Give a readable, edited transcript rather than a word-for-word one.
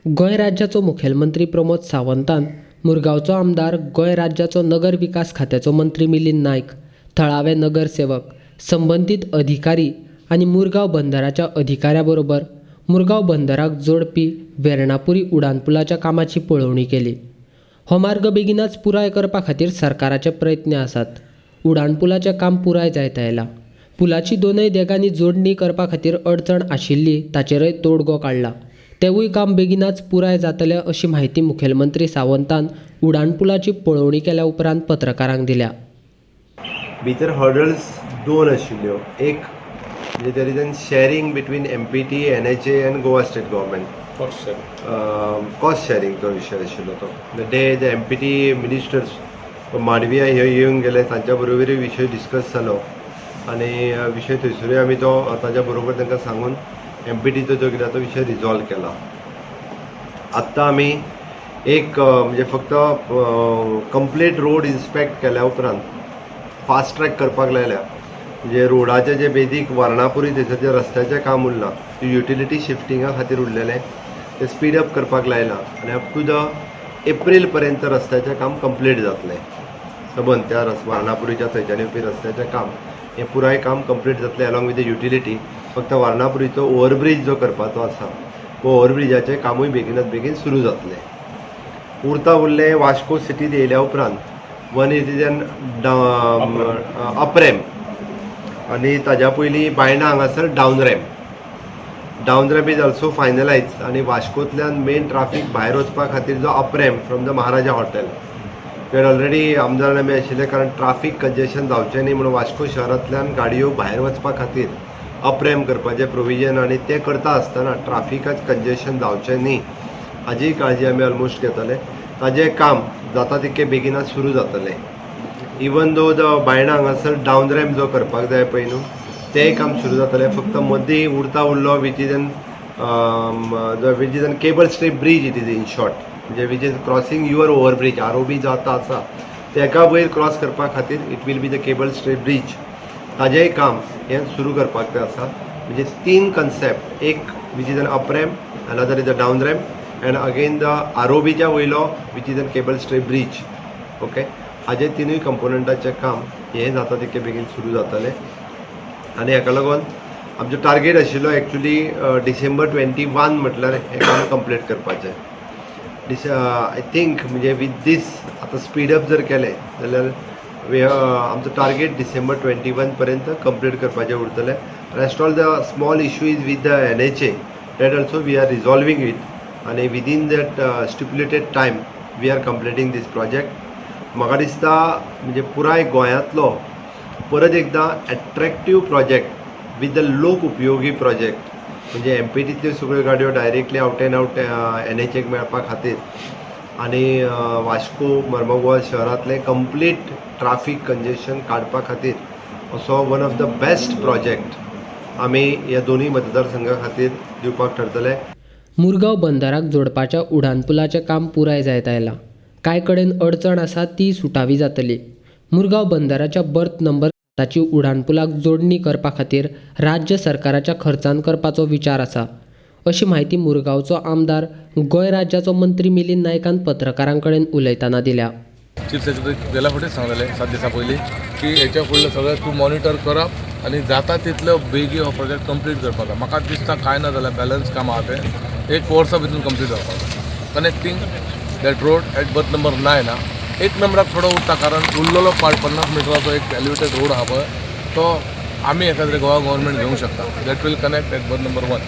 गोंय राज्याचो मुखेलमंत्री प्रमोद सावंतान मुरगांवचो आमदार, गोंय राज्याचो नगर विकास खात्याचो मंत्री मिलिंद नायक, थळावे नगरसेवक, संबंदीत अधिकारी आनी मुरगांव बंदराच्या अधिकाऱ्या बरोबर मुरगांव बंदराक जोडपी वेर्णापुरी उडानपुलाच्या कामाची पळोवणी केली. हो मार्ग बेगिनच पुराय करपा खातीर सरकाराचे प्रयत्न आसात. उडानपुलाचें काम पुराय जायत आयलां. पुलाची दोनूय देगांनी जोडणी करपा खातीर अडचण आशिल्ली ताचेरय तोडगो काडला. तेवूय काम बेगिनच पुराय जातलें अशी म्हायती मुखेलमंत्री सावंतान उडानपुलाची पळोवणी केल्या उपरांत पत्रकारांक दिल्या. भितर हर्डल्स दोन आशिल्ल्यो. एक म्हणजे there is an sharing between MPT, NHA and Goa State Government. Cost शेरिंगचो विशय आशिल्लो तो. The day the MPT ministers Mandaviya हे येवन गेले, तांच्या बरोबरूय विशय डिस्कस जालो आनी विशय थंयसरूय आमी तो ताच्या बरोबर तांकां सांगून एमपीटीचो जो कितें तो विशय रिजॉल्व केला. आत्तां आमी एक म्हणजे फक्त कंप्लीट रोड इन्स्पेक्ट केल्या उपरांत फास्ट ट्रॅक करपाक लायल्या. म्हणजे रोडाचें जे बेजीक वारणापुरी थंयसर जें रस्त्याचें काम उरलां, तें युटिलिटी शिफ्टिंगा खातीर उरलेलें, तें स्पीड अप करपाक लायलां आनी अप टू the April पर्यंत रस्त्याचें काम कंप्लीट जातलें. सबंद त्या रस वारणापुरीच्या थंयच्यान येवपी रस्त्याचें काम हें पुराय काम कंप्लीट जातलें अलॉंग विथ the utility. फक्त वारणापुरीचो ओवरब्रीज जो करपाचो आसा, तो ओवरब्रिजाचें कामूय बेगिनात बेगीन सुरू जातलें. उरता उरलें वास्को सिटीत येयल्या उपरांत, one is an up ramp आनी ताज्या पयलीं बायणा हांगासर down ramp. Down ramp is also finalize आनी वास्कोंतल्यान मेन ट्राफीक भायर वचपा खातीर जो up ramp from the Maharaja Hotel where already आमदार आमी आशिल्ले, कारण ट्राफीक कंजेशन जावचें न्ही म्हणून वास्को शहरांतल्यान गाडयो भायर वचपा खातीर अप रॅम्प करपाचें प्रोविजन आनी तें करता आसतना ट्राफिकाक कंजेशन जावचें न्ही हाजी काळजी आमी ऑलमोस्ट घेतले. ताजें काम जाता तितकें बेगिनात सुरू जातलें. इवन दो the Baina हांगासर डावन रॅम्प जो करपाक जाय पळय न्हू, तेंय काम सुरू जातलें. फक्त मदीं उरता उरलो which is an cable stay bridge, it is in short, म्हणजे which is crossing your over bridge, ROB जो आतां आसा तेका वयर क्रॉस करपा खातीर it will be the cable stay bridge. ताजेंय काम हें सुरू करपाक तें आसा. म्हणजे तीन कन्सेप्ट, एक which is an up ramp, another is a down ramp and again the आरओबीच्या वयलो which is an cable stay bridge, okay. हाजे तिनूय कंपोनंटाचें काम हें जाता तितके बेगीन सुरू जातलें आनी हाका लागून आमचो टार्गेट आशिल्लो एक्चुली डिसेंबर 21 म्हटल्यार हें काम कंप्लीट करपाचें. दीस I think म्हणजे विथ दीस आतां स्पीडअप जर केलें जाल्यार आमचो टार्गेट डिसेंबर 21 पर्यंत कंप्लीट करपाचें उरतलें. Rest all the small issue is with the NHA, that also we are resolving it आनी within that stipulated time we are completing this project. म्हाका दिसता म्हणजे पुराय गोंयांतलो परत एकदां एट्रेक्टीव प्रोजेक्ट विथ the लोक उपयोगी प्रोजेक्ट, म्हणजे एमपीटींतल्यो सगळ्यो गाडयो directly out and out एनएचएक मेळपा खातीर आनी वास्को मर्मगोवा शहरांतलें कंप्लीट ट्राफीक कंजेशन काडपा खातीर असो one of the best project आमी ह्या दोनूय मतदारसंघा खातीर दिवपाक ठरतले. मुरगांव बंदराक जोडपाच्या उडानपुलाचें काम पुराय जायत आयलां. कांय कडेन अडचण आसा ती सुटावी जातली. मुरगांव बंदराच्या बर्थ नंबर 7ची उडानपुलाक जोडणी करपा खातीर राज्य सरकाराच्या खर्चान करपाचो विचार आसा अशी म्हायती मुरगांवचो आमदार, गोंय राज्याचो मंत्री मिलिंद नायकान पत्रकारां कडेन उलयतना दिल्या. चीफ सेक्रेटरी गेल्या फावटीच सांगलेलें 7 दिसां पयलीं की हेच्या फुडलें सगळें तूं मॉनिटर करप आनी जाता तितलो बेगीन हो प्रोजेक्ट कंप्लीट करपाक जाय. म्हाका दिसता कांय ना जाल्यार बॅलन्स काम आहा तें एक वर्सा भितून कंप्लीट जावपाक जाय, connecting that road at berth number 9. आहा एक नंबराक थोडो उरता, कारण उरलेलो पार्ट 50 मिटराचो एक एलिवेटेड रोड आहा पळय, तो आमी एखाद्रे गोवा गव्हर्मेंट घेवंक शकता. That will connect at berth number 1.